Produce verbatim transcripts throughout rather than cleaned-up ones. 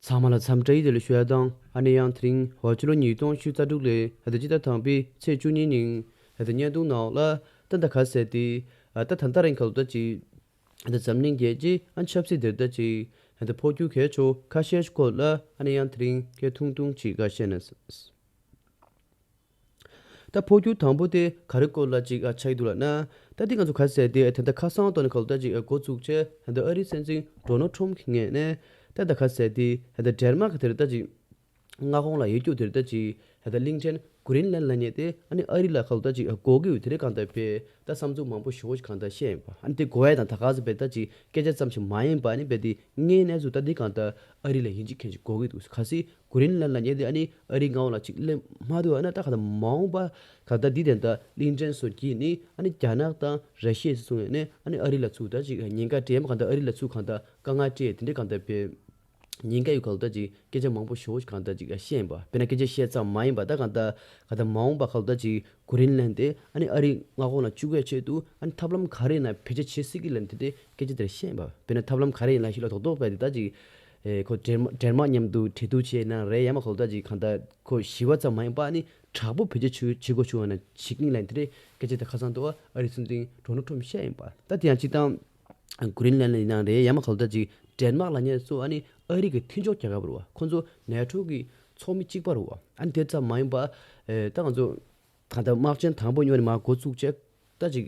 ཚང་མ་ལ་འཚམས་འདྲི་ཡི་དེ་ལ་ཞུ་ཡ་དང་ཨ་ནི་ཡང་དེ་རིང་ཧོ་ཅི་ལོ་ཉིས་སྟོང་ཉི་ཤུ་རྩ་དྲུག་ལོའི་ཧ་ད་སྤྱི་ཟླ་དང་པའི་ཚེས་བཅུ་གཉིས་ཉིན་ཧ་ད་བརྙན་ཐུང་ནང་ལ་ད་ད་ག་ཟེར་ཏེ་ཨ་ད་ད་ད་རིང་ཁ་ལོ་ད་ཅིག་ཧ་ད་འཛམ་གླིང་རྒྱལ་སྤྱི་ཨ་ཆབ་སྲིད་དེར་ད་ཅིག་ཧ་ད་འཕོ་འགྱུར་གལ་ཆེ་ཁ་ཤས་སྐོར་ལ་ཨ་ནི་ཡང་དེ་རིང་སྐད་ཐུང་ཐུང་ཅིག་ག་བཤད་ན། ད་འཕོ་འགྱུར་དང་པོ་དེ་ག་རེ་སྐོར་ལ་ཅིག་ཨ་ཆགས་ཀྱི་འདུག་ལབ་ན། ད་འདི་ང་ཚོ་ག་ཟེར་ཏེ་ད་ལྟ་ཁ་སང་དོ་ནི་ག་ལ་ད་ཅིག་འགོ་བཙུགས་བྱས་ད་ལྟ་ཨ་རིའི་སྲིད་འཛིན་ཌོ་ནལ་ཊམ་གྱི་ངོས་ནས་ད་ལྟ་ག་ཟེར་ཏེ་ད་ལྟ་ཌེན་མཱག་དེར་ད་ཅིག་མངའ་ཁོངས་ལ་ཡོད་རྒྱུ་དེར་ད་ཅིག་ད་ལྟ་གླིང་ཕྲན་གྷི་རིན་ལན་ལབ་མཁན་དེ་ཨ་ནི་ཨ་རི་ལ་ག་ལ་ད་ཅིག་དགོས་ཀྱི་ཡོད་དེ་རེད། གང་ལྟར་བས་ད་བསམ་ཚུལ་མང་པོ་ཞེ་པོ་ཞིག་གང་ལྟར་བཤད་ཡིན་པ། ཨ་ནི་དེ་དགོས་ཡ་དང་ད་ག་ཚོད་བས་ད་ཅིག་སྐད་ཆ་ཙམ་ཞིག་མ་ཡིན་པ། ཨ་ནི་བས་དེ་དངོས་གནས་ཚུལ་ད་འདི་གང་ལྟར་ཨ་རི་ལ་ཡིན་གཅིག་མཁན་གཅིག་དགོས་ཀྱི་འདུག་གལ་སྲིད་གྷི་རིན་ལན་ལབ་མཁན་དེ་ཨ་ནི་ཨ་རིའི་མངའ་ཁོངས་ལ་ཅིག་སླེབས་མ་ཐུབ་ན་ད་ག་ད་མ་འོངས་པ་ག་ད་འདི་དེ་ད་གླིང་ཕྲན་སོགས་ཀྱིས་ནི་ཨ་ནི་རྒྱ་ནག་དང་ར་ཤི་ཡ་སོགས་ནས་ཨ་ནི་ཨ་རི་ལ་ཚུར་ད་ཅིག་ཉེན་ཁ་སྤྲད་ཡ་མ་ག་ད་ཨ་རི་ལ་ཚུར་ག་ད་དཀའ་ངལ་སྤྲད་དེ་འདྲའི་ག་ད་བས་ཉེན་ཁ་ཡོད་ག་ལ་ད་ཅིག་སྐད་ཆ་མང་པོ་ཞེ་པོ་ཞིག་ག་ད་ཅིག་བཤད་ཡིན་པ། དཔེར་ན་སྐད་ཆ་བཤད་ཙམ་མ་ཡིན་པ་ད་ག་ད་ག་ད་མ་འོངས་པ་ག་ལ་ད་ཅིག་གྷི་རིན་ལན་དེ་ཨ་ནི་ཨ་རིའི་མངའ་ཁོངས་ལ་བཅུག་ཡ་ཆེད་དུ་ཨ་ནི་ཐབས་ལམ་ག་རེ་ཡིན་ན་བེད་སྤྱོད་བྱེད་སྲིད་ཀྱི་ལབ་དེ་འདྲའི་སྐད་ཆ་དེ་བཤད་ཡིན་པ། དཔེར་ན་ཐབས་ལམ་ག་རེ་ཡིན་ལབ་ཞིག་ལ་རྡོག་རྡོག་བས་དེ་ད་ཅིག་ཨེ་ཁོ་ཌེན་མ་ཌེན་མཱག་མཉམ་དུ་གྲོས་བསྡུར་བྱས་ན་རེད། ཡ་མ་ག་ལ་ད་ཅིག་གང་ལྟར་ཁོ་ཞི་བ་ཙམ་མ་ཡིན་པ་ཨ་ནི་དྲག་པོ་བེད་སྤྱོད་བྱེད་བྱེད་དགོས་བྱུང་བ་ན་བྱེད་ཀྱི་ལབ་དེ་འདྲའི་སྐད་ཆ་དེ་ཁ་སང་དུ་ཨ་རིའི་སྲིད་འཛིན་ཌོ་ནལ་ཊམ་བཤད་ཡིན་པ། ད་དེ་ཡང་སྤྱིར་བཏང་གྷི་རིན་ལན་ཡིན་ན་རེད། ཡ་མ་ག་ལ་ད་ཅིག་ཌེན་མཱག་ལབ་མཁན་ཚོ་ཨ་ནི་ཨ་རི་གི་མཐུན་ཕྱོགས་རྒྱལ་ཁབ་རེད་བ། ཁོ་ཚོ་ནེ་ཊོ་གི་ཚོགས་མི་གཅིག་པ་རེད་བ། ཨ་ནི་དེ་ཙམ་མ་ཡིན་པ་ཨེ་ད་ང་ཚོ་ད་ལྟ་དམག་ཆེན་དང་པོ་ཉོ་ནས་མར་འགོ་བཙུགས་བྱས་ད་ཅིག་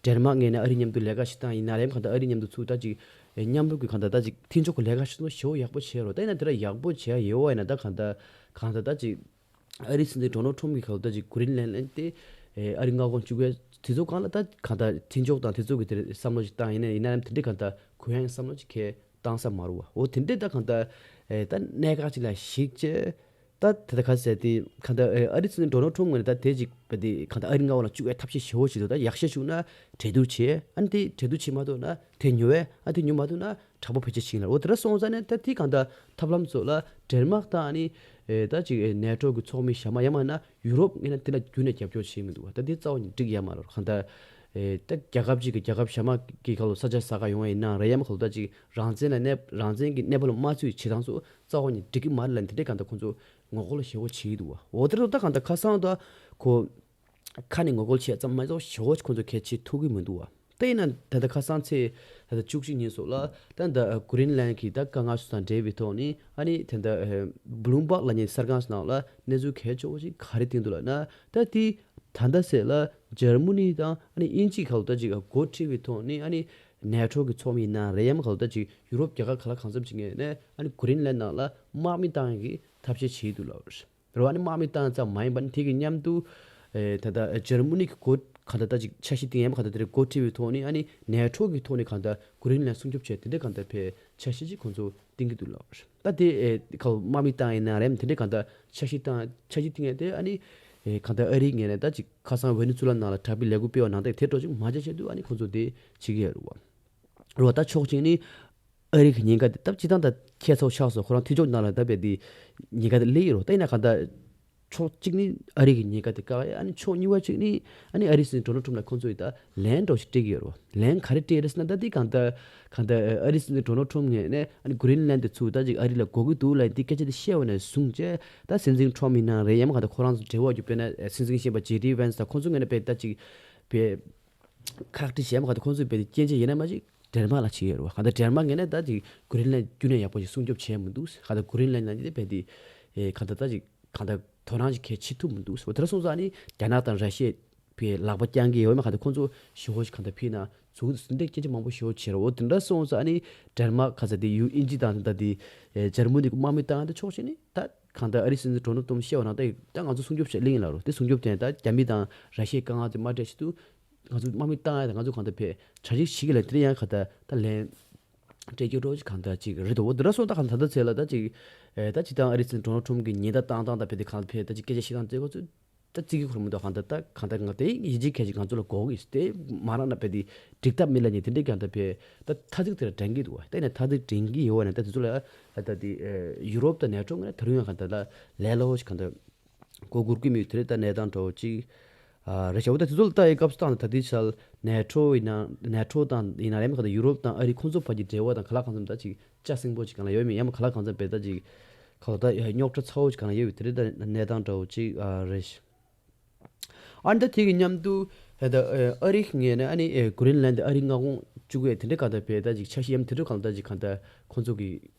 ཌེན་མཱག་ངོས་ནས་ཨ་རི་མཉམ་དུ་ལས་ཀ་ཞིག་བཏང་ཡིན་ན་རེད། གང་ལྟར་ཨ་རི་མཉམ་དུ་ཚུར་ད་ཅིག་ཨེ་མཉམ་རུབ་ཀྱི་གང་ལྟར་ད་ཅིག་མཐུན་ཕྱོགས་ཀྱི་ལས་ཀ་ཞིག་ཞེ་པོ་ཡག་པོ་བྱས་རོ། ད་ཡིན་ན་དེ་འདྲ་ཡག་པོ་བྱས་ཡོད་བ་ཡིན་ན་ད་གང་ལྟར་གང་ལྟར་ད་ཅིག་ཨ་རིའི་སྲིད་འཛིན་ཌོ་ནལ་ཊམ་གྱིས་གང་ལྟར་ད་ཅིག་གྷི་རིན་ལན་ལན་དེ་ཨེ་ཨ་རི་མངའ་ཁོངས་བཅུག་པའི་དུས་ཚོད་སྒང་ལ་ད་གང་ལྟར་མཐུན་ཕྱོགས་དང་དེ་ཚོ་གི་དེར་བསམ་བློ་ཞིག་བཏང་ཡིན་ན་ཡིན་ན་དེ་འདྲའི་གང་ལྟར་གུ་ཡངས་བསམ་བློ་ཞིག་གས་བཏང་ས་མ་རུ་བ། འོ་དེ་འདྲའི་ད་གང་ལྟར་ཨེ་ད་གནད་འགག་ཅིག་ལ་གཞིགས་བྱས་ད་དེ་ད་ག་ཟེར་ཏེ་གང་ལྟར་ཨེ་ཨ་རིའི་སྲིད་འཛིན་ཌོ་ནལ་ཊམ་ངོས་ནས་ད་དེ་ཅིག་བས་དེ་གང་ལྟར་ཨ་རི་མངའ་ཁོངས་ལ་བཅུག་པའི་ཐབས་ཤེས་ཞེ་པོ་ཞིག་འདུག་ད་ཡག་ཤོས་བྱུང་ན་གྲོས་བསྡུར་བྱས། ཨ་ནི་དེ་གྲོས་བསྡུར་བྱེད་མ་ཐུབ་ན་དེ་ཉོ་བས། ཨ་དེ་ཉོ་མ་ཐུབ་ན་དྲག་པོ་བེད་སྤྱོད་བྱེད་ལ། འོ་དེ་འདྲ་སོང་ཙང་ནས་ད་དེ་གང་ལྟར་ཐབས་ལམ་ཚོ་ལ་ཌེན་མཱག་དང་ཨ་ནི་ཨེ་ད་ཅིག་ཨེ་ནེ་ཊོ་གི་ཚོགས་མི་གཞན་མ་ཡང་མིན་ན་ཡུ་རོབ་ངོས་ནས་དེ་ལ་རྒྱུན་ནས་རྒྱབ་སྐྱོར་བྱེད་མི་འདུག་བ། ད་དེ་རྩ་བ་ནས་འགྲིག་ཡ་མ་རེད། གང་ལྟར་ཨེ་ད་རྒྱལ་ཁབ་ཅིག་གི་རྒྱལ་ཁབ་གཞན་མ་གི་ཁ་ལོ་ས་ཆ་ཟ་ག་ཡོང་བ་ཡིན་ན་རེད། ཡ་མ་ག་ལོ་ད་ཅིག་རང་བཙན་ལ་གནས་རང་བཙན་གྱི་གནས་བབ་ལ་མ་ཚུད་བྱེད་སྟངས་སུ་རྩ་བ་ནས་འགྲིག་གི་མ་རེད་ལབ་དེ་འདྲའི་གང་ལྟར་ཁོང་ཚོ་ངོ་རྒོལ་ཞེ་པོ་བྱེད་ཀྱི་འདུག་བ། འོ་དེ་རུ་ད་གང་ལྟར་ཁ་སང་ད་ཁོ་ཁ་ནས་ངོ་རྒོལ་བྱས་ཙམ་མ་གཏོགས་ཞེ་པོ་ཁོང་ཚོ་གལ་ཆེ་ཐུབ་ཀྱི་མི་འདུག་བ། དེ་ཡིན་ན་ད་ལྟ་ཁ་སང་ཚེས་ད་ལྟ་བཅུ་གཅིག་ཉིན་སོགས་ལ་ད་ལྟ་གྷི་རིན་ལན་གྱི་ད་དཀའ་ངལ་སོགས་དང་འབྲེལ་བའི་ཐོག་ནས་ཨ་ནི་ད་ལྟ་བྷི་ལུམ་བྷག་ལབ་མཁན་གསར་ཁང་ནང་ལ་གནས་ཚུལ་གལ་ཆེ་བོ་ཞིག་ག་རེ་བཏོན་འདུག་ལབ་ན། ད་དེ་ད་ལྟ་ཟེར་ལ་འཇར་མ་ནི་དང་ཨ་ནི་དབྱིན་ཇི་ག་ལ་ད་ཅིག་འགོ་ཁྲིད་པའི་ཐོག་ནས་ཨ་ནི་ནེ་ཊོ་གི་ཚོགས་མི་ཡིན་ན་རེད། ཡ་མ་ག་ལ་ད་ཅིག་ཡུ་རོབ་རྒྱལ་ཁབ་ག་ལ་གང་འཚམ་ཅིག་ངོས་ནས་ཨ་ནི་གྷི་རིན་ལན་ནང་ལ་དམག་མི་བཏང་ཡག་གི་ཐབས་ཤེས་བྱེད་འདུག་ལབ་རེད། རོ། ཨ་ནི་དམག་མི་བཏང་ཙམ་མ་ཡིན་པ་ནི་དེ་གི་མཉམ་དུ་ཨེ་ད་ལྟ་ཨེ་འཇར་མ་ནི་གི་འགོ་ག་ད་ད་ཅིག་འཆར་གཞི་བཏིང་ཡ་མ་ག་ད་དེ་རེད། འགོ་ཁྲིད་པའི་ཐོག་ནས་ཨ་ནི་ནེ་ཊོ་གི་ཐོག་ནས་ག་ད་གྷི་རིན་ལན་སྲུང་སྐྱོབ་བྱས་དེ་འདྲའི་ག་ད་ཕའི་འཆར་གཞི་ཅིག་ཁོང་ཚོ་བཏིང་གི་འདུག་ལབ་རེད། ད་དེ་ཨེ་ག་དམག་མི་བཏང་ཡིན་ན་རེད། དེ་འདྲའི་ག་ད་འཆར་གཞི་བཏང་འཆར་གཞི་བཏིང་ཡ་དེ་ཨ་ནི་ཨེ་ག་ད་ཨ་རིའི་ངོས་ནས་ད་ཅིག་ཁ་སང་ཝེ་ནེ་ཛུ་ལ་ནང་ལ་དྲག་པོའི་ལས་འགུལ་སྤེལ་བ་ནང་ལྟར་དེ་འདྲ་ཅིག་མ་བྱེད་ཆེད་དུ་ཨ་ནི་ཁོང་ཚོ་དེ་བྱེད་ཀྱི་ཡོད་རེད་བ། རེད་བ། ད་ཕྱོགས་གཅིག་ནི་ཨ་རི་གི་ཉེན་ཁ་དེ་སྟབས་སྤྱིར་བཏང་ད་ཁྱད་མཚར་ཆགས་སོང་། ཁོ་རང་མཐུན་ཕྱོགས་ནང་ལ་ད་བས་དེ་ཉེན་ཁ་དེ་སླེབས་ཡོད་རེད་བ། ད་ཡིན་ན་ག་ད་ཕྱོགས་གཅིག་ནི་ཨ་རི་གི་ཉེན་ཁ་དེ་བཀག་ཡ། ཨ་ནི་ཕྱོགས་གཉིས་པ་གཅིག་ནི་ཨ་ནི་ཨ་རིའི་སྲིད་འཛིན་ཌོ་ནལ་ཊམ་ལ་ཁོང་ཚོ་ཡིས་ད་ལན་འདྲ་བོ་ཞིག་སྤྲད་ཀྱི་ཡོད་རེད་བ། ལན་ག་རེ་སྤྲད་རེད་ཟེར་ན། ད་དེ་གང་ལྟར་གང་ལྟར་ཨ་རིའི་སྲིད་འཛིན་ཌོ་ནལ་ཊམ་ངོས་ནས་ཨ་ནི་གྷི་རིན་ལན་དེ་ཚུར་ད་ཅིག་ཨ་རི་ལ་དགོས་ཀྱི་འདུག་ལབ་དེ་སྐད་ཆ་དེ་བཤད་པ་ནས་བཟུང་བྱས། ད་སྲིད་འཛིན་ཊམ་ཡིན་ན་རེད། ཡང་མ་ག་ད་ཁོ་རང་ཚོ་འབྲེལ་བ་རྒྱུ་དཔེར་ན་སྲིད་འཛིན་གཞོན་པ་ཇེ་ཌི་ཝན་སི་དང་ཁོང་ཚོ་ངོས་ནས་བས་ད་ཅིག་བས་ཁག་དཀྲི་བྱས་མ་ག་ད་ཁོང་ཚོས་བས་དེ་སྐྱོན་བརྗོད་ཡིན་ན་མ་ཅིག་ཌེན་མཱག་ལ་བྱེད་ཡོད་རེད་བ། ག་ད་ཌེན་མཱག་ངོས་ནས་ད་ཅིག་གྷི་རིན་ལན་རྒྱུན་ནས་ཡག་པོ་ཞིག་སྲུང་སྐྱོབ་བྱས་མི་འདུག། ག་ད་གྷི་རིན་ལན་ལ་ནི་བས་དེ་ཨེ་ག་ད་ད་ཅིག་ག་ད་དོ་སྣང་ཅིག་གལ་ཆེ་ཐུབ་མི་འདུག། འོ་དེ་འདྲ་སོང་ཙང་ནི་རྒྱ་ནག་དང་ར་ཤི་ཡས་བས་ལག་པ་བརྐྱང་གི་ཡོད་མ་ག་ད་ཁོང་ཚོ་ཞེ་པོ་ཞིག་ག་ད་ཕི་ན་ཟུག་འདི་སྐད་ཆ་མང་པོ་ཞེ་པོ་བྱེད་རོགས། འོ་དེ་འདྲ་སོང་ཙང་ནི་ཌེན་མཱག་ག་ས་དེ་ཡུ་དབྱིན་ཇི་དང་ད་དེ་ཨེ་འཇར་མ་ནི་དམག་མི་བཏང་ད་ཕྱོགས་ཤིག་ནི་ད་གང་ལྟར་ཨ་རིའི་སྲིད་འཛིན་ཌོ་ནལ་ཊམ་བཤད་པ་ནང་ད་ད་ང་ཚོ་སྲུང་སྐྱོབ་བྱེད་གླེང་ལ་རོ། དེ་སྲུང་སྐྱོབ་དེ་ད་རྒྱ་མི་དང་ར་ཤི་ཡའི་དཀའ་ངལ་དེ་མ་འཕྲད་ཆེད་དུ་ང་ཚོ་དམག་མི་བཏང་ཡ་དང་ང་ཚོ་གང་ལྟར་བས་གྲ་སྒྲིག་བྱེད་ཀྱི་ལ་དེ་ཡང་ག་ད་ད་ལན་སྤྲད་རྒྱུ་འགྲོ་ཅིག་གང་ལྟར་ཅིག་རེད་དོ། འོ་དེ་འདྲ་སོང་ད་གང་ད་ད་ཚེ་ལ་ད་ཅིག་ཨེ་ད་ཅིག་ད་ཨ་རིའི་སྲིད་འཛིན་ཌོ་ནལ་ཊམ་གྱི་ཉེན་བརྡ་བཏང་སྟངས་ད་བས་དེ་གང་ལྟར་བས་ད་ཅིག་སྐད་ཆ་བཤད་སྟངས་དེ་ཁོ་ཚོས་ད་བརྩི་གི་ཁོར་མི་འདུག། གང་ལྟར་ད་གང་ལྟར་ང་དེ་ཡིན་གཅིག་མཁན་གཅིག་ང་ཚོ་ལ་དགོས་ཀྱི་དེ་མ་རག་ན་བས་དེ་འགྲིག་ཐབས་མིན་ལ་ནི་དེ་འདྲའི་གང་ལྟར་བས་ད་ཐ་ཚིག་དེ་ལ་དྲན་གྱི་འདུག་བ། ད་ཡིན་ན་ཐ་ཚིག་དྲན་གྱི་ཡོད་བ་ན་ད་དེ་ཚོ་ལ་ད་དེ་ཡུ་རོབ་དང་ནེ་ཊོ་ངོས་ནས་ད་རུང་ཡང་གང་ལྟར་ལ་ལས་སླ་བོ་ཞིག་གང་ལྟར་མགོ་སྒུར་གྱི་མེད། དེ་རེད། ད་གནས་སྟངས་འདྲ་བོ་ཅིག་ ཨ་རེད་ཤག་འོ་ད་དེ་ཚོ་ལ་ལྟ་ཡི་སྐབས་སུ་བཏང་ནས་ད་ལྟའི་ཆར་ནེ་ཊོ་ཡིན་ན་ནེ་ཊོ་དང་ཡིན་ན་རེད་མ་ག་ད་ཡུ་རོབ་དང་ཨ་རི་ཁོང་ཚོ་བར་གྱི་འབྲེལ་བ་དང་ག་ལ་གང་འཚམ་ད་ཅིག་ལྕགས་སྲིན་པོ་ཅིག་གང་ལ་ཡོད་མེད་ཡང་མ་ག་ལ་གང་འཚམ་བེ་ད་ཅིག་ག་ལ་ད་རྙོག་དྲ་ཚ་བོ་ཅིག་གང་ལ་ཡོད་པའི་དེ་རེད་ད་གནས་སྟངས་འདྲ་བོ་ཅིག་ཨ་རེད་ཤག་ཨ་ནི་ད་དེ་གི་མཉམ་དུ་ད་ཨ་རི་ངོས་ནས་ཨ་ནི་ཨེ་གུ་རིན་ལན་དེ་ཨ་རི་མངའ་ཁོངས་བཅུག་ཡས་དེ་འདྲ་གང་ལྟར་བས་ད་ཅིག་འཆར་གཞི་ཡམ་དེ་འདྲ་གང་ལྟར་ཅིག་གང་ལྟར་ཁོང་ཚོ་གི་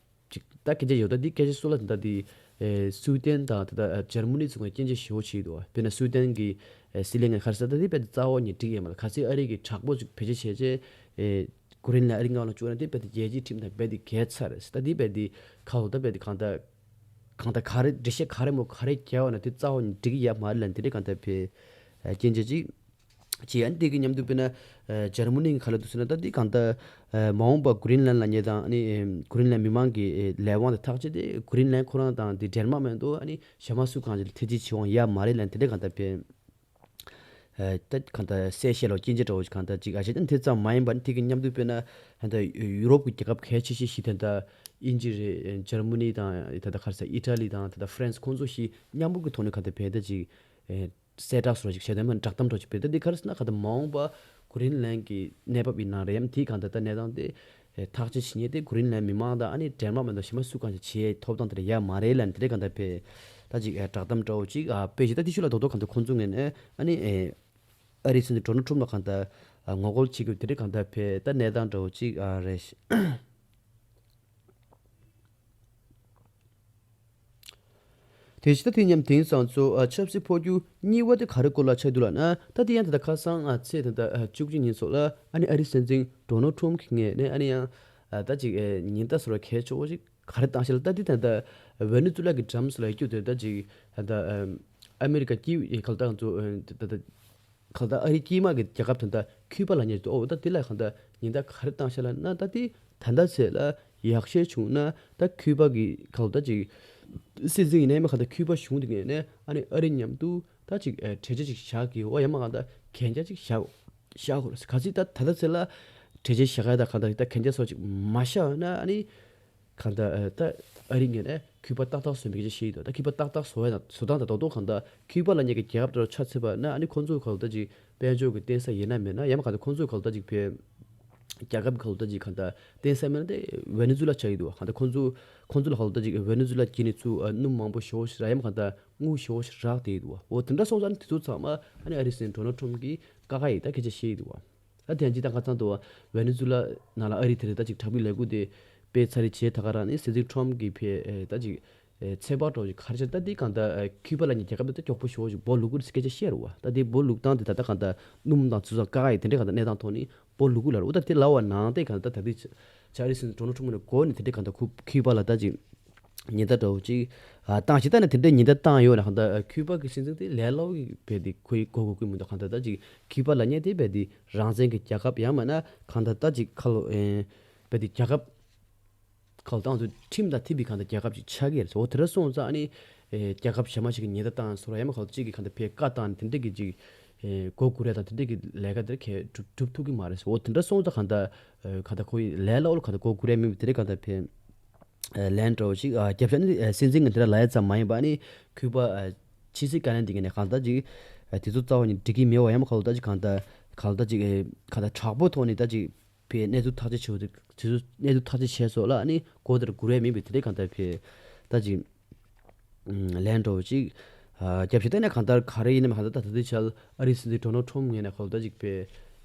ཅིག་ད་སྐད་ཆ་ཡོད་ད་འདི་སྐད་ཆ་སུ་ལ་དེ་འདྲ་དེ་ཨེ་སུའི་ཏན་དང་དེ་འདྲ་ཨེ་འཇར་མ་ནི་ཚོ་གི་སྐད་ཆ་ཞེ་པོ་བྱེད་འདུག་བ། དཔེར་ན་སུའི་ཏན་གི་ཨེ་སྲིད་བློན་ངས་ག་རེ་ཟེར་ད་འདི་རྦད་དེ་རྩ་བ་ཉིད་འགྲིག་ཡས་མ་རེད། གལ་སྲིད་ཨ་རི་གི་དྲག་པོ་ཅིག་བེད་སྤྱོད་བྱས་རྗེས་ཨེ་གུ་རིན་ལན་ཨ་རི་མངའ་ལ་བཅུག་ན་འདི་རྦད་དེ་རྒྱལ་སྤྱིའི་ཁྲིམས་དང་རྦད་དེ་འགལ་ཚར་རེད་ད་འདི་རྦད་དེ་ཁ་ལོ་ད་རྦད་དེ་གང་ལྟར། གང་ལྟར་ག་རེ་འགྲེལ་བཤད་ག་རེ་མོ་ག་རེ་རྒྱག་པ་ན་དེ་རྩ་བ་ནས་འགྲིག་གི་ཡ་མ་རེད་ལབ་དེ་འདྲའི་གང་ལྟར་བས་སྐྱོན་ཆ་ཅིག་བྱས། ཨ་ནི་དེ་གི་མཉམ་དུ་དཔེར་ན་འཇར་མ་ནི་གི་ག་ལ་འདུག་ཟེར་ན་ད་དེ་གང་ལྟར་མ་འོངས་པ་གུ་རིན་ལན་ལབ་མཁན་དང་ཨ་ནི་གུ་རིན་ལན་མི་མང་གི་ལས་དབང་དེ་ཐག་བཅད་དེ་གུ་རིན་ལན་ཁོ་རང་དང་དེ་ཌེན་མཱག་མ་གཏོགས་ཨ་ནི་གཞན་མ་སུ་གང་ཅིག་ལ་ཐེ་ཇུས་བྱེད་དབང་ཡ་མ་རེད་ལབ་དེ་འདྲའི་གང་ལྟར་བས། ད་གང་ལྟར་གསལ་བཤད་ལོ་སྐྱིན་ཆ་འདྲ་བོ་ཞིག་གང་ལྟར་ཅིག་ཨ་ཤེ་ཅན་དེ་ཙམ་མ་ཡིན་པ་ནི་དེ་གི་མཉམ་དུ་དཔེར་ན་ད་ཡུ་རོབ་ཀྱི་རྒྱལ་ཁབ་གལ་ཆེ་ཤོས་ཤིག་དེ་འདྲ་དབྱིན་ཇི་རེད། འཇར་མ་ནི་དང་ད་ལྟ་ག་རེ་ཟེར་ཨི་ཊ་ལི་དང་ད་ལྟ་ཧྥ་རན་སི་ཁོང་ཚོ་ཞིག་མཉམ་པོ་གི་ཐོག་ནས་གང་ལྟར་བས་ད་ཅིག་གསལ་བསྒྲགས་སོགས་ཅིག་བྱས་ཏེ་མ་བསྒྲགས་གཏམ་འདྲ་ཅིག་སྤེལ་ད་འདི་ག་རེ་ཟེར་ན་གང་ལྟར་མ་འོངས་པ་གུ་རིན་ལན་གྱི་གནས་བབ་ཡིན་ན་རེད་ཡམ་དེ་གང་ལྟར་ད་གནས་སྟངས་དེ། ཐག་གཅོད་བྱེད་མཁན་དེ་གོ་རིན་ལན་མི་མང་དང་ཨ་ནི་ཌེན་མཱག་མ་གཏོགས་གཞན་མ་སུ་གང་ཞིག་བྱེད་ཐོབ་ཐང་དེ་འདྲ་ཡོད་མ་རེད་ལབ་ནས་དེ་འདྲའི་གང་ལྟར་བས་ད་ཅིག་བསྒྲགས་གཏམ་འདྲ་བོ་ཅིག་སྤེལ་ཞིག་ད་དེ་ཤུ་ལ་རྡོག་རྡོག་གང་ལྟར་ཁོང་ཚོ་ངོས་ནས་ཨ་ནི་ཨ་རིའི་སྲིད་འཛིན་ཌོ་ནལ་ཊམ་ལ་གང་ལྟར་ངོ་རྒོལ་བྱེད་དགོས་དེ་འདྲའི་གང་ལྟར་བས་ད་གནས་སྟངས་འདྲ་བོ་ཅིག་རེད། དེ་བཞིན་ད་དེ་མཉམ་དེང་སང་ཚོ་ཨ་ཆབ་སྲིད་འཕོ་འགྱུར་གཉིས་པ་དེ་ག་རེ་སྐོར་ལ་ཆགས་འདུག་ལབ་ན་ད་དེ་ཡང་ད་ལྟ་ཁ་སང་ཨ་ཚེས་ད་ལྟ་ཨ་བཅུ་གཅིག་ཉིན་སོགས་ལ་ཨ་ནི་ཨ་རིའི་སྲིད་འཛིན་ཌོ་ནལ་ཊམ་གྱི་ངོས་ནས་ཨ་ནི་ཡང་ཨ་ད་ཅིག་ཨེ་ཉེན་བརྡ་ཟེར་བ་གལ་ཆེ་བོ་ཞིག་ག་རེ་བཏང་ཤག་ལབ་ད་དེ་ད་ལྟ་ཝེ་ནེ་ཛུ་ལ་གི་གྲམ་སུ་ལ་ཡོད་རྒྱུ་དེ་ད་ཅིག་ད་ལྟ་ཨ་ཨ་མེ་རི་ཁ་དཀྱིལ་ཨེ་ག་ལ་ད་ང་ཚོ་ཨེ་ད་ད། གང་ལྟར་ཨ་རིའི་དཀྱིལ་མ་གི་རྒྱལ་ཁབ་དེ་འདྲ་ཁྱུ་པ་ལབ་མཁན་ཞིག་འདུག་ཨོ་ད་དེ་ལ་གང་ལྟར་ཉེན་བརྡ་ག་རེ་བཏང་ཤག་ལབ་ན་ད་དེ་ད་ལྟ་ཚེ་ལ་ཡག་ཤོས་བྱུང་ན་ད་ཁྱུ་པ་གི་གང་ལྟར་ཅིག་སྲིད་འཛིན་ཡིན་ནའི་མ་གང་ལྟར་ཁྱུ་པ་གཞུང་དེ་ངོས་ནས་ཨ་ནི་ཨ་རི་མཉམ་དུ་ད་ཅིག་ཨེ་གྲོས་ཆོད་ཅིག་བཞག་གི་འོ་ཡ་མ་གང་ལྟར་གན་རྒྱ་ཅིག་བཞག་བཞག་དགོས་རེད། ག་ཚོད་ད་ད་ལྟ་ཚེ་ལ་གྲོས་ཆོད་བཞག་ཡ་ད་གང་ལྟར་ད་གན་རྒྱ་སོགས་ཅིག་མ་བཞག་ན་ཨ་ནི། གང་ལྟར་ད་ཨ་རི་ངོས་ནས་ཁྱུ་པ་ཏག་ཏག་བཟོ་མི་སྐད་ཆ་བཤད་ཡོད་དོ། ད་ཁྱུ་པ་ཏག་ཏག་བཟོ་བ་དང་བཟོ་སྟངས་དང་རྡོག་རྡོག་གང་ལྟར་ཁྱུ་པ་ལབ་མཁན་གྱི་རྒྱལ་ཁབ་དེ་ལ་ཆ་མཚོན་པ་ན་ཨ་ནི་ཁོང་ཚོ་གང་ལྟར་ཅིག་དཔལ་འབྱོར་གྱི་བརྟེན་ས་ཡིན་ན་མེད་ན་ཡང་མ་གང་ལྟར་ཁོང་ཚོ་གང་ལྟར་ཅིག་བས་རྒྱལ་ཁབ་གང་ལྟར་ཅིག་གང་ལྟར་བརྟེན་ས་མེད་ན་དེ་ཝེ་ནེ་ཛུ་ལ་ཆགས་ཡོད་དོ། གང་ལྟར་ཁོང་ཚོ་ཁོང་ཚོ་ལ་གང་ལྟར་ཅིག་ཝེ་ནེ་ཛུ་ལ་གྱི་ནི་ཚུར་སྣུམ་མང་པོ་ཞེ་པོ་ཞིག་རག་ཡང་མ་གང་ལྟར་དངུལ་ཞེ་པོ་ཞིག་རག་བསྡད་ཡོད་དོ། འོ་དེ་འདྲ་སོང་ཙང་ཨ་ནི་དེ་ཚོ་ཚང་མ་ཨ་ནི་ཨ་རིའི་སྲིད་འཛིན་ཌོ་ནལ་ཊམ་གྱིས་དཀའ་ཁག་ཡིན་ད་སྐད་ཆ་བཤད་ཡོད་དོ། ད་དེ་ཡང་སྤྱིར་བཏང་ཁ་སང་དུ་ཝེ་ནེ་ཛུ་ལ་ནང་ལ་ཨ་རི་དེ་རེད་ད་ཅིག་དྲག་པོའི་ལས་འགུལ་དེ་སྤེལ་ཚར་རེད་བྱས་ད་ག་རང་ནི་སྲིད་འཛིན་ཊམ་གྱིས་ཕེ་ཨེ་ད་ཅིག་ཨེ་ཚོད་དཔག་འདྲ་བོ་ཅིག་ག་རེ་བྱས་ད་དེ་གང་ལྟར་ཨེ་ཁྱུ་པ་ལབ་མཁན་རྒྱལ་ཁབ་དེ་ད་མགྱོགས་པོ་ཞེ་པོ་ཅིག་སྦོ་ལུག་གི་རེད་སྐད་ཆ་བཤད་རེད་བ། ད་དེ་སྦོ་ལུག་སྟངས་དེ་ད་ལྟ་གང་ལྟར་སྣུམ་དང་ཚུར་ཚང་དཀའ་ཁག་ཡིན་དེ་འདྲའི་གང་ལྟར་གནས་སྟངས་ཐོག་ནས་སྦོ་ལུག་གི་ལབ་རེད། འོ་ད་དེ་ལབ་པ་ནང་བསྟན་གང་ལྟར་ད་དེ་ཆ་ཨ་རི་སྲིད་འཛིན་ཌོ་ནལ་ཊམ་ནས་འགོ་ནས་དེ་འདྲའི་གང་ལྟར་ཁུ་ཁྱུ་པ་ལ་ད་ཅིག་ཉེན་བརྡ་འདྲ་བོ་ཅིག་ཨ་བཏང་ཞིག་ད་ནི་དེ་འདྲའི་ཉེན་བརྡ་བཏང་ཡོད་ན་གང་ལྟར་ཨ་ཁྱུ་པ་གི་སྲིད་འཛིན་དེ་ལས་སླ་བོ་གི་བས་དེ་ཁོའི་གོ་གོ་གི་མི་འདུག་གང་ལྟར་ད་ཅིག་ཁྱུ་པ་ལབ་མཁན་དེ་བས་དེ་རང་བཙན་གྱི་རྒྱལ་ཁབ་ཡང་མིན་ན་གང་ལྟར་ད་ཅིག་ཁ་ལོ་ཨེ་བས་དེ་རྒྱལ་ཁབ་གང་ལྟར་ང་ཚོ་ཁྲིམས་དང་མཐུན་པའི་གང་ལྟར་རྒྱལ་ཁབ་ཅིག་ཆགས་ཀྱི་རེད། འོ་དེ་འདྲ་སོང་ཙང་ཨ་ནི་ཨེ་རྒྱལ་ཁབ་གཞན་མ་ཞིག་གི་ཉེན་བརྡ་བཏང་སོང་ར་ཡང་མ་གང་ལྟར་ཅིག་གི་གང་ལྟར་ཕའི་བཀའ་བཏང་ནས་དེ་འདྲ་གི་ཅིག་ཨེ་མགོ་སྒུར་ཡ་དང་དེ་འདྲ་གི་ལས་ཀ་དེ་གས་གྲུབ་གྲུབ་ཐུབ་ཀྱི་མ་རེད། འོ་དེ་འདྲ་སོང་ཙང་གང་ལྟར་ཨེ་གང་ལྟར་ཁོ་ཡི་ལས་སླ་བོ་ལ་གང་ལྟར་མགོ་སྒུར་ཡ་མིན་པའི་དེ་འདྲ་གང་ལྟར་ཕའི་ལན་འདྲ་བོ་ཞིག་ཨ་རྒྱབ་ཤ་ནི་ཨ་སྲིད་འཛིན་གྱི་འདི་འདྲ་ལབ་ཡ་ཙམ་མ་ཡིན་པ་ནི་ཁུ་པ་ཨ་ཕྱི་སྲིད་བཀའ་བློན་འདི་ག་ནས་གང་ལྟར་ཅིག་ཨ་དེ་ཚོ་རྩ་བ་ནས་འགྲིག་གི་མེད་པ་ཡང་མ་གང་ལྟར་ཅིག་གང་ལྟར་གང་ལྟར་ཅིག་ཨེ་གང་ལྟར་དྲག་པོ་ཐོག་ནས་ད་ཅིག་ཕའི་གནས་ཚུལ་ཐག་གཅོད་བྱེད་དུ་དེ་ཚོ་གནས་ཚུལ་ཐག་གཅོད་བྱས་སོགས་ལ་ཨ་ནི་གོ་དེར་སྒུར་བས་མིན་པའི་དེ་འདྲའི་གང་ལྟར་ཕའི་ད་ཅིག་ཨམ་ལན་འདྲ་བོ་ཅིག་ཨ་རྒྱབ་ཤ་ད་ནས་གང་ལྟར་ག་རེ་ཡིན་ནམ་གང་ལྟར་ད་ད་ལྟའི་ཆར་ཨ་རིའི་སྲིད་འཛིན་ཌོ་ནལ་ཊམ་ངོས་ནས་གང་ལྟར་ཅིག་ཕའི་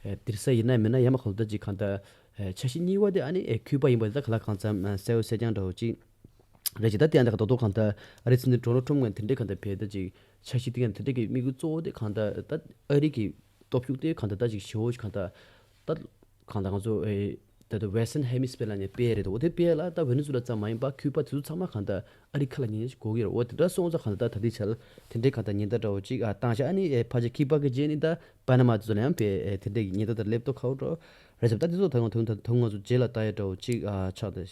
ཨེ་དིར་ས་ཡིན་ན་མིན་ན་ཡང་མ་གང་ལྟར་ཅིག་གང་ལྟར་ཨེ་འཆར་གཞི་གཉིས་པ་དེ་ཨ་ནི་ཨེ་ཁུ་པ་ཡིན་པ་དེ་ད་ག་ལ་གང་འཚམ་ཨ་གསལ་བོ་གསལ་རྐྱང་འདྲ་བོ་ཅིག་རེད་ཅེ། ད་དེ་ཡང་དེ་ག་རྡོག་རྡོག་གང་ལྟར་ཨ་རིའི་སྲིད་འཛིན་ཌོ་ནལ་ཊམ་ངོས་དེ་འདྲའི་གང་ལྟར་ཕེ་ད་ཅིག་འཆར་གཞི་དེ་ཡང་དེ་འདྲའི་གི་དམིགས་ཡུལ་གཙོ་བོ་དེ་གང་ལྟར་ད་ཨ་རི་གི་སྟོབས་ཤུགས་དེ་གང་ལྟར་ད་ཅིག་ཞེ་པོ་ཞིག་གང་ལྟར་ད་གང་ལྟར་ང་ཚོ་ཨེ་ད་ལྟ་Western Hemisphere་ལ་ནས་སྤེལ་རེད་དོ། འོ་དེ་སྤེལ་ལ་ད་ཝེ་ནེ་ཛུ་ལ་ཙམ་མ་ཡིན་པ་ཁུ་པ་དེ་ཚོ་ཚང་མ་གང་ལྟར་ཨ་རི་ཁ་ལ་ཉན་ཞིག་གོ་གི་རེད། འོ་དེ་འདྲ་སོང་ཙང་གང་ལྟར་ད་དེ་ཆར་དེ་འདྲའི་གང་ལྟར་ཉེན་བརྡ་འདྲ་བོ་ཅིག་ཨ་བཏང་ཤག་ཨ་ནི་ཨེ་ཕལ་ཆེར་ཁུ་པ་གི་རྗེས་ནི་ད་པ་ན་མ་དེ་ཚོ་ལ་ཡང་ཕེ་ཨེ་དེ་འདྲའི་ཉེན་བརྡ་དང་སླེབས་ཐོག་ཁ་བོ་འགྲོ་རེད་ཟེར། ད་དེ་ཚོ་ད་ང་ད་ད་ང་ཚོ་རྗེས་ལ་ལྟ་ཡ་འདྲ་བོ་ཅིག་ཨ་ཆགས་ཏེ།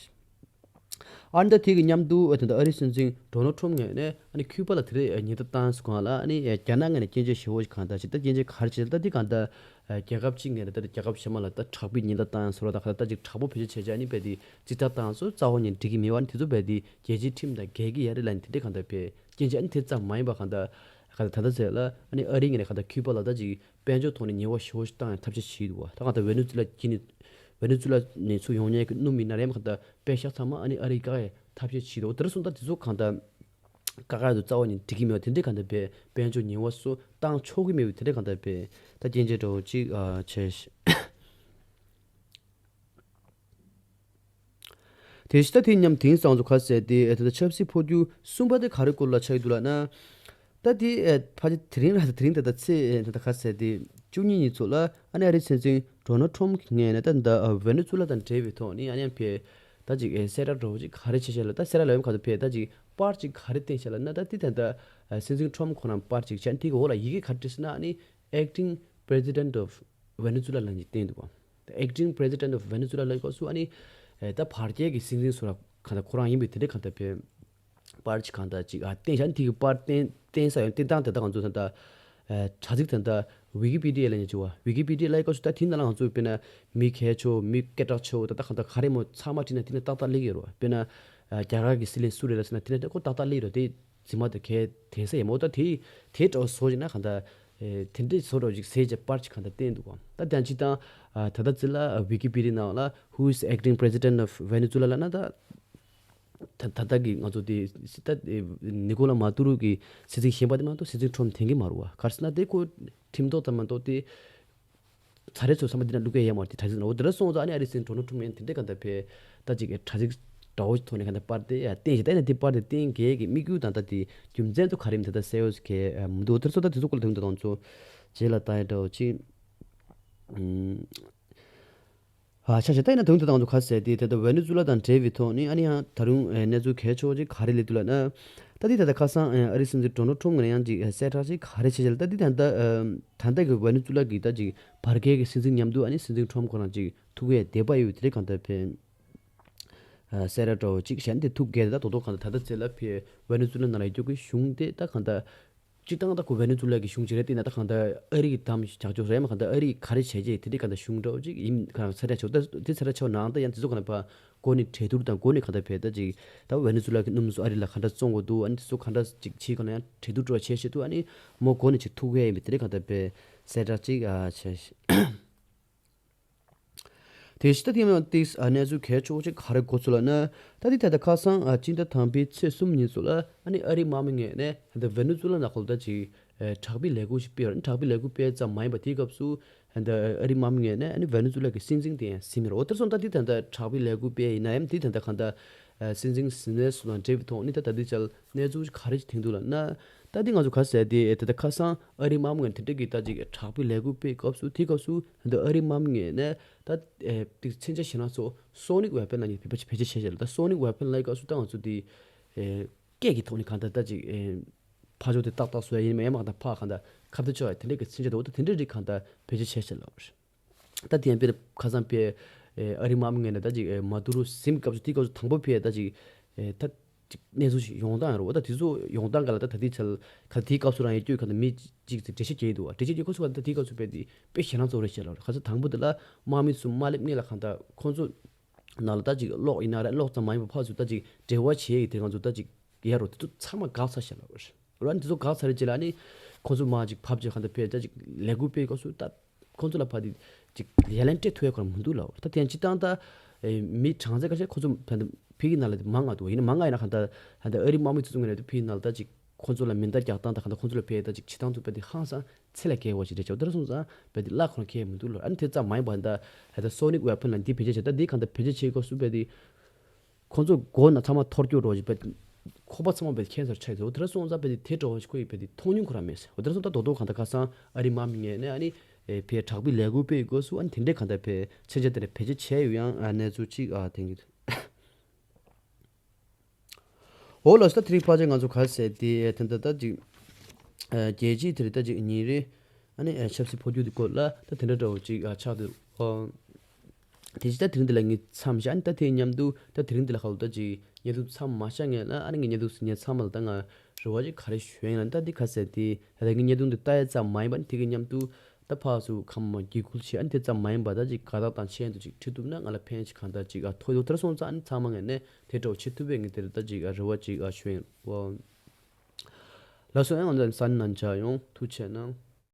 ཨ་ནི་ད་དེ་གི་མཉམ་དུ་ཨ་དེ་འདྲ་ཨ་རིའི་སྲིད་འཛིན་ཌོ་ནལ་ཊམ་ངོས་ནས་ཨ་ནི་ཁུ་པ་ལ་དེ་རེས་ཉེན་བརྡ་བཏང་སོང་གང་ལ་ཨ་ནི་རྒྱ་ནག་ངོས་ནས་སྐྱོན་བརྗོད་ཞེ་པོ་ཞིག་གང་ལྟར་བྱས། ད་སྐྱོན་བརྗོད་ག་རེ་བྱས་ད་དེ་གང་ལྟར་རྒྱལ་ཁབ་གཅིག་ངོས་ནས་ད་རྒྱལ་ཁབ་གཞན་མ་ལ་ད་དྲག་པོའི་ཉེན་བརྡ་བཏང་སོང་ར་ད་ག་ལྟར་ད་ཅིག་དྲག་པོ་བེད་སྤྱོད་བྱས་བྱས་ཨ་ནི་རྦད་དེ་རྩིས་ཁྲ་བཏང་སོང་རྩ་བ་ཉིད་འགྲིག་གི་མེད་པ་ཨ་ནི་དེ་ཚོ་རྦད་དེ་རྒྱལ་སྤྱིའི་ཁྲིམས་དང་འགལ་གྱི་ཡ་རེད་ལབ་ནས་དེ་འདྲས་གང་ལྟར་བས་སྐྱོན་བརྗོད་ཨ་ནི་དེ་ཙམ་མ་ཡིན་པ་གང་ལྟར་ ག་ད་ད་ལྟ་ཚེ་ལ་ཨ་ནི་ཨ་རིའི་ངོས་ནས་ག་ད་ཁྱུ་པ་ལ་ད་ཅིག་དཔལ་འབྱོར་ཐོག་ནས་ཉེས་པ་ཞེ་པོ་ཞིག་བཏང་ཡང་ཐབས་ཤེས་བྱེད་འདུག་བ། ད་ག་ད་ཝེ་ནེ་ཛུ་ལ་གྱི་ནི་ཝེ་ནེ་ཛུ་ལ་ནས་ཚུར་ཡོང་མཁན་གྱི་སྣུམ་ཡིན་ན་རེད་མ་ག་ད་པེ་ཤག་ཚང་མ་ཨ་ནི་ཨ་རིའི་བཀག་ཡས་ཐབས་ཤེས་བྱེད་འདུག་དེ་རེད་སོང་ད་དེ་ཚོ་གང་ལྟར་བཀག་ཡ་དེ་རྩ་བ་ནས་འགྲིག་གི་མེད་པ་དེ་འདྲས་གང་ལྟར་བས་དཔལ་འབྱོར་ཉེས་པ་སོགས་བཏང་ཆོག་གི་མེད་པའི་དེ་འདྲས་གང་ལྟར་བས་ད་རྐྱེན་ཆེ་འདྲ་བོ་ཅིག་ཨ་བྱས་ཤིང་། དེ་ཕྱི་ད་དེ་མཉམ་དེང་སང་ཚོ་ཁ་གསལ་ཏེ་ད་ལྟ་ཆབ་སྲིད་འཕོ་འགྱུར་གསུམ་པ་དེ་ག་རེ་སྐོར་ལ་ཆགས་ཀྱི་འདུག་ལབ་ན། ད་དེ་ཨེ་ཕལ་ཆེར་དེ་རིང་ར་དེ་རིང་ད་ལྟ་ཚེས་ཨེ་ད་ལྟ་ཁ་གསལ་ཏེ་བཅུ་གཉིས་ཉིན་ཚོ་ལ་ཨ་ནི་ཨ་རིའི་སྲིད་འཛིན་ཌོ་ནལ་ཁྲོམ་གྱི་ངོས་ནས་ད་ད་ཝེ་ནེ་ཛུ་ལ་དང་འབྲེལ་བའི་ཐོག་ནས་ཨ་ནི་ཡང་ཕེ་ད་ཅིག་ཨེ་གསལ་བསྒྲགས་འདྲ་བོ་ཅིག་ག་རེ་བྱས་ཤག་ལ་ད་གསལ་བསྒྲགས་ལ་ཡོང་ཁ་ཐུག་ཕེ་ད་ཅིག་པར་ཅིག་ག་རེ་བསྟན་ཤག་ལབ་ན་ད་དེ་ད་ལྟ་ཨེ་སྲིད་འཛིན་ཁྲོམ་ཁོ་རང་པར་ཅིག་བྱས་དེ་གི་འོག་ལ་ཡི་གེ་ག་རེ་བྲིས་ཟེར་ན་ཨ་ནི་Acting President of Venezuela ལབ་ནས་བསྟན་འདུག་བ། Acting President of Venezuela ལབ་སྐབས་སུ་ཨ་ནི་ཨེ་ད་བར་བརྒལ་གྱི་སྲིད་འཛིན་ཚོ་ལ་གང་ལྟར་ཁོ་རང་ཡིན་པའི་དེ་འདྲ་གང་ལྟར་བས་པར་ཅིག་གང་ལྟར་ཅིག་ཨ་བསྟན་ཤག་དེ་གི་པར་བསྟན་བསྟན་ས་ཡོད་བསྟན་སྟངས་དེ་དག་ང་ཚོ་ད་ལྟ་ཨེ་དྲ་ཚིགས་ད་ལྟ་ཝི་ཀི་པི་ཌི་ཡ་ལབ་ནས་བྱུང་བ། ཝི་ཀི་པི་ཌི་ཡ་ལབ་སྐབས་སུ་ད་དེ་ནང་ལ་ང་ཚོ་དཔེར་ན་མི་གལ་ཆེ་བོ་མི་སྐད་གྲགས་ཆེ་བོ་ད་ལྟ་གང་ལྟར་ག་རེ་མོ་ཚང་མ་བྲིས་ན་དེ་ནས་ཏག་ཏག་སླེབས་ཀྱི་ཡོད་རེད་བ། དཔེར་ན་ཨེ་རྒྱ་གར་གྱི་སྲིད་བློན་སུ་རེད་ལ་ཟེར་ན་དེ་ནས་ད་ཁོ་ཏག་ཏག་སླེབས་ཀྱི་རེད་དེ། རྫུན་མ་དང་གལ་དེ་ས་ཡ་མོ་ད་དེ་དེ་འདྲ་བཟོ་ཅིག་ན་གང་ལྟར་ཨེ་དེ་འདྲ་བཟོ་འདྲ་ཅིག་ཟེར་བྱས་པར་ཅིག་གང་ལྟར་བསྟན་འདུག་གམ། ད་དེ་ཡང་སྤྱིར་བཏང་ཨ་ད་ལྟ་ཚེ་ལ་ཨ་ཝི་ཀི་པི་ཌི་ཡ་ནང་ལ་Who is acting president of Venezuela ལབ་ན་ད་ད་ད་ལྟ་གི་ང་ཚོ་དེ་ད་ཨེ་ནི་ཀོ་ལ་མ་ཏུ་རུ་གི་སྲིད་འཛིན་གཞན་པ་དེ་མ་གཏོགས་སྲིད་འཛིན་ཁྲོམ་དེང་གི་མ་རུ་བ། ག་རེ་ཟེར་ན་དེ་ཁོ་ཁྲིམས་ཐོག་ཙམ་མ་གཏོགས་དེ། ཚ་རེ་ཚོ་བསམ་པ་འདི་ན་བླུག་གི་ཡ་མ་རེད་དྲ་ཚིགས་ནང་འོ་དེ་འདྲ་སོང་ཙང་ཨ་ནི་ཨ་རི་སྲིད་འགྲོ་ནོ་ཁྲོམ་ཡན་དེ་འདྲ་ག་འདྲ་བས་ད་ཅིག་དྲ་ཚིགས་འདྲ་བོ་ཐོག་ནས་ག་འདྲ་པར་དེ་ཡ་བསྟན་ཞིག་ད་ནི་དེ་པར་དེ་བསྟན་གལ་གི་དམིགས་ཡུལ་དང་ད་དེ་རྒྱུ་མཚན་ཚོ་ག་རེ་མི་ད་ད་སེ་ཡོ་སི་གེ་མི་འདུག་དེར་སོ་ད་དེ་ཚོ་སྐོར་ལ་དོན་དུ་དང་ཚོ་རྗེས་ལ་ད་ཡ་འདྲ་བོ་ཅིག་ཨ་ཆ་ཤས་ད་ཡིན་ན་དོན་དུ་དང་ཚོ་ག་ཟེར་དེ་དེ་ད་ཝེ་ནེ་ཛུ་ལ་དང་འབྲེལ་བའི་ཐོག་ནས་ཨ་ནི་ཡང་ད་རུང་གནས་ཚུལ་གལ་ཆེ་བོ་ཅིག་ག་རེ་སླེབས་འདུག་ལབ་ན། ད་དེ་ད་ལྟ་ཁ་སང་ཨ་རི་སྲིད་འཛིན་ཌོ་ནལ་ཁྲོམ་ངོས་ནས་ཡང་ཅིག་གསལ་བསྒྲགས་ཅིག་ག་རེ་བྱས་བྱས་ལ་ད་དེ་ད་ལྟ་ད་ལྟ་གི་ཝེ་ནེ་ཛུ་ལ་གི་ད་ཅིག་བར་བརྒལ་གྱི་སྲིད་འཛིན་མཉམ་དུ་ཨ་ནི་སྲིད་འཛིན་ཁྲོམ་ཁོ་རང་ཅིག་ཐུག་ཡས་དད་པ་ཡོད་དེ་རེད་གང་ལྟར་ཕན། གསལ་བསྒྲགས་འདྲ་བོ་ཅིག་བྱས་ནས་དེ་ཐུག་གལ་ད་དོ་དོ་གང་ལྟར་ད་ལྟ་ཚེ་ལ་ཕེ་ཝེ་ནེ་ཛུ་ལ་ནང་ལ་ཡོད་རྒྱུ་གི་གཞུང་དེ་ད་གང་ལྟར། སྤྱིར་བཏང་ད་ཁོ་ཝེ་ནེ་ཛུ་ལ་གི་གཞུང་ཅིག་རེད་དེ་ན་ད་གང་ལྟར་ཨ་རི་གི་གདམ་རྒྱག་ཆོག་རེད་མ་གང་ལྟར་ཨ་རི་ག་རེ་བྱས་རྗེས་དེ་འདྲའི་གང་ལྟར་གཞུང་འདྲ་བོ་ཅིག་ཡིན་གང་ཚ་དྲག་ཆོག་ད་དེ་ཚ་དྲག་ཆོག་ནའང་ད་ཡང་དེ་ཚོ་གང་ལྟར་ཕ་གོ་ནས་གྲོས་བསྡུར་དང་གོ་ནས་གང་ལྟར་བས་ད་ཅིག་ད་ཝེ་ནེ་ཛུ་ལ་གི་སྣུམ་ཚོ་ཨ་རི་ལ་ག་འདྲ་བཙོང་དགོས་འདུག་ཨ་ནི་དེ་ཚོ་ག་འདྲ་ཅིག་བྱེད་གང་ལ་ཡང་གྲོས་བསྡུར་འགྲོ་བྱེད་བྱེད་དུས་ཨ་ནི་མོ་གོ་ནས་ཅིག་ཐུག་གི་ཡིན་པས་དེ་འདྲའི་གང་ལྟར་བས་གསལ་བསྒྲགས་ཅིག་ཨ་བྱས། དེ་ཕྱི་ད་ཐེངས་ཏིག་གནས་ཚུལ་གལ་ཆེ་བོ་ཅིག་ག་རེ་གོ་ཚུལ་ལ་ན། ད་དེ་ད་ལྟ་ཁ་སང་ཨ་སྤྱི་ཟླ་དང་པའི་ཚེས་གསུམ་ཉིན་ཚོ་ལ་ཨ་ནི་ཨ་རིའི་དམག་མི་ངོས་ནས་ད་ཝེ་ནེ་ཛུ་ལ་ནང་ཁུལ་ད་ཅིག་དྲག་པོའི་ལས་འགུལ་ཞིག་སྤེལ་བ་རེད། དྲག་པོའི་ལས་འགུལ་སྤེལ་ཙམ་མ་ཡིན་པ་དེའི་སྐབས་སུ་ད་ཨ་རིའི་དམག་མི་ངོས་ནས་ཨ་ནི་ཝེ་ནེ་ཛུ་ལ་གི་སྲིད་འཛིན་དེ་ཡང་ཟིན་མི་རེད། འོ་དེར་སོང་ད་དེ་ད་ལྟ་དྲག་པོའི་ལས་འགུལ་སྤེལ་ཡིན་ན་ཡང་དེ་ད་ལྟ་གང་ལྟར་སྲིད་འཛིན་ཟིན་ནས་སུ་དང་འབྲེལ་བའི་ཐོག་ནས་ད་ད་དུས་ཆར་གནས་ཚུལ་ག་རེ་ཞིག་ཐོན་འདུག་ལབ་ན། ད་དེ་ང་ཚོ་ག་ཟེར་དེ་ད་ལྟ་ཁ་སང་ཨ་རིའི་དམག་མི་ངོས་དེ་འདྲ་གི་ད་ཅིག་དྲག་པོའི་ལས་འགུལ་སྤེལ་སྐབས་སུ་དེའི་སྐབས་སུ་ད་ཨ་རིའི་དམག་མི་ངོས་ནས། ད་ཨེ་དེ་མཚོན་ཆ་ཞེ་དྲག་ཚོ་སོ་ནིག་ཝེ་པན་ལ་ནི་བེད་སྤྱོད་བེད་སྤྱོད་བྱས་བྱས་ལ། ད་སོ་ནིག་ཝེ་པན་ལ་སྐབས་སུ་ད་ང་ཚོ་དེ་ཨེ་སྐད་ཀྱི་ཐོག་ནས་གང་ལྟར་ད་ཅིག་ཨེ་ཕར་ཕྱོགས་དེ་ཏག་ཏག་བཟོ་ཡ་ཡིན་མ་ཡིན་མ་གང་ལྟར་ཕར་གང་ལྟར་ཁ་གཏད་གཅོག་ཡ་དེ་འདྲའི་གི་མཚོན་ཆ་དེ་འོ་ད་དེ་འདྲའི་རིགས་གང་ལྟར་བེད་སྤྱོད་བྱས་བྱས་ལ། ད་དེ་ཡང་དཔེར་ཁ་སང་དཔེ་ཨེ་ཨ་རི་དམག་མི་ངོས་ནས་ད་ཅིག་ཨེ་མ་དུ་རུ་ཟིན་སྐབས་སུ་དེའི་སྐབས་སུ་དང་པོ་ཕེ་ད་ཅིག་ཨེ་ད། ཅིག་གནས་ཚུལ་ཞིག་ཡོང་སྟངས་ཡོད་རེད་བ། ད་དེ་ཚོ་ཡོང་སྟངས་ག་ལ་ད་ད་ལྟའི་ཆར་ག་དེའི་སྐབས་སུ་རང་ཡོད་སྐྱོད་ག་ད་མི་གཅིག་ཚེ་འགྲེལ་བཤད་བྱས་འདུག་བ། འགྲེལ་བཤད་བྱས་ཁོ་ཚོ་ག་ད་དེའི་སྐབས་སུ་དཔེ་དེ་དཔེ་ཞེ་དྲག་ཚོ་རེད་བཤད་ལ་རེད། ཁ་ཚ་དང་པོ་དེ་ལ་དམག་མི་ཚོ་དམག་ལེབ་གཉིས་ལ་གང་ལྟར་ཁོ་ཚོ་ནང་ལ་ད་ཅིག་གློག་ཡིན་ན་རེད། གློག་ཙམ་མ་ཡིན་པ་ཕར་ཚུར་ད་ཅིག་འབྲེལ་བ་བྱས་ཡི་དེ་ང་ཚོ་ད་ཅིག་ཡ་རོ་དེ་ཚོ་ཚང་མ་འགག་ཚར་བཤད་ལ་རེད། ར་ནི་དེ་ཚོ་འགག་ཚར་རེད་ཅེ་ལ་ནི་ཁོ་ཚོ་མ་ཅིག་ཕབ་ཅེ་ག་ད་དཔེ་ད་ཅིག་ལས་འགུལ་སྤེལ་སྐབས་སུ་ད། ཁོང་ཚོ་ལ་ཕར་དེ་ཅིག་ལེ་ལན་སྤྲད་ཐུབ་ཡ་ཁོ་རང་མི་འདུག་ལབ། ད་དེ་ཡང་སྤྱིར་བཏང་ད་ཨེ་མི་གྲངས་ཚད་ཁ་ཤས་ཁོ་ཚོ་ཕན་ད་ཕི་གི་ནང་ལ་དེ་མང་ང་འདུག་ཡིན་ན་མང་ང་ཡིན་ན་གང་ལྟར་ད་ལྟ་ཨ་རི་དམག་མི་ཚོ་ཚོ་ངོས་ནས་ཕི་གི་ནང་ལ་ད་ཅིག་ཁོ་ཚོ་ལ་མེ་མདའ་རྒྱག་སྟངས་དང་གང་ལྟར་ཁོ་ཚོ་ལ་ཕན་ད་ཅིག་བྱེད་སྟངས་ཚོ་ཕན་ད་ཧང་སང་ཚད་ལས་བརྒལ་བ་ཞིག་རེད་ཅག་དེ་འདྲ་སོང་ཙང་ཕན་ད་ལ་ཁོ་རང་ཁེ་མི་འདུག་ལབ། ཨ་ནི་དེ་ཙམ་མ་ཡིན་པ་ད་ད་ལྟ་སོ་ནིག་ཝེ་པན་ལ་འདི་བེད་སྤྱོད་བྱས་ད་འདི་གང་ལྟར་བེད་སྤྱོད་བྱེད་སྐབས་སུ་ཕན་ད། ཁོང་ཚོ་མགོ་ནང་ཚང་མ་འཐོར་སྐྱོད་རོགས་ཀྱི་བས་ཁོག་པ་ཚང་མ་བས་ཁེན་སར་ཆགས་ཡོད་དེ་ར་སོང་ཙང་བས་དེ་དྲག་པོ་ཞིག་ཁོ་ཡི་བས་དེ་མཐོང་མྱོང་ཁོ་རང་མེད་ཟེར། འོ་དེ་ར་སོང་ད་རྡོག་རྡོག་གང་ལྟར་ཁ་སང་ཨ་རི་དམག་མི་ངོས་ནས་ཨ་ནི་ཨེ་ཕའི་དྲག་པོའི་ལས་འགུལ་སྤེལ་དགོས་སུ་ཨ་ནི་དེ་འདྲས་གང་ལྟར་བས་མཚོན་ཆ་དེ་འདྲ་བེད་སྤྱོད་བྱས་ཡོད་ཡང་ཨ་གནས་ཚུལ་གཅིག་ཨ་དེང་གི་འོ་ལགས་སོ། ད་དེ་རིང་ཕལ་ཆེར་ང་ཚོ་ག་རེ་ཟེར་དེ་དེ་འདྲ་ད་ཅིག་རྒྱལ་སྤྱིའི་དེ་རིང་ད་ཅིག་ཉིན་རེ་ཨ་ནི་ཆབ་སྲིད་འཕོ་འགྱུར་དེ་སྐོར་ལ་ད་དེ་འདྲ་འདྲ་བོ་ཅིག་ཆགས་འདུག་དེ་ཕྱི་ད་དེ་རིང་འདི་ལ་ངས་མཚམས་བཞག་ནས་ད་དེ་མཉམ་དུ་ད་དེ་རིང་འདི་ལ་ཁ་ལོ་ད་ཅིག་བརྙན་ཐུང་མཚམས་མ་བཞག་ངས་ལ་ཨ་ནི་ངས་བརྙན་ཐུང་ཟིན་ཉན་ཚང་མ་ལ་ད་ང་རེ་བ་ཅིག་ག་རེ་ཞུ་ཡིན་ལ་ད་འདི་ཁ་གསལ་དེ་ད་ལྟ་ངས་བརྙན་ཐུང་འདི་ལྟ་ཡ་ཙམ་མ་ཡིན་པ་ནི་དེ་གི་མཉམ་དུ་ད་ཕར་ཚུར་ཁམས་མ་འགྱུར་ཁུལ་བྱེད་ཨ་ནི་དེ་ཙམ་མ་ཡིན་པ་ད་ཅིག་དགའ་རྟགས་དང་ཆེད་དུ་ཅིག་ཁྲིད་ཐུབ་ན་ང་ལ་ཕན་ཅིག་གང་ལྟར་ཅིག་ཨ་ཐོག་ཡོད་དེར་སོང་ཙང་ཨ་ནི་ཚང་མ་ངས་ནས་དེ་འདྲ་བོ་བྱེད་ཐུབ་པའི་ངས་དེར་ད་ཅིག་ཨ་རེ་བ་ཅིག་ཨ་ཞུ་ཡིན་ལ། ལགས་སོ། ཨེ་ང་ཚོ་ས་ནང་མཇལ་ཡོང་། ཐུགས་རྗེ་གནང་།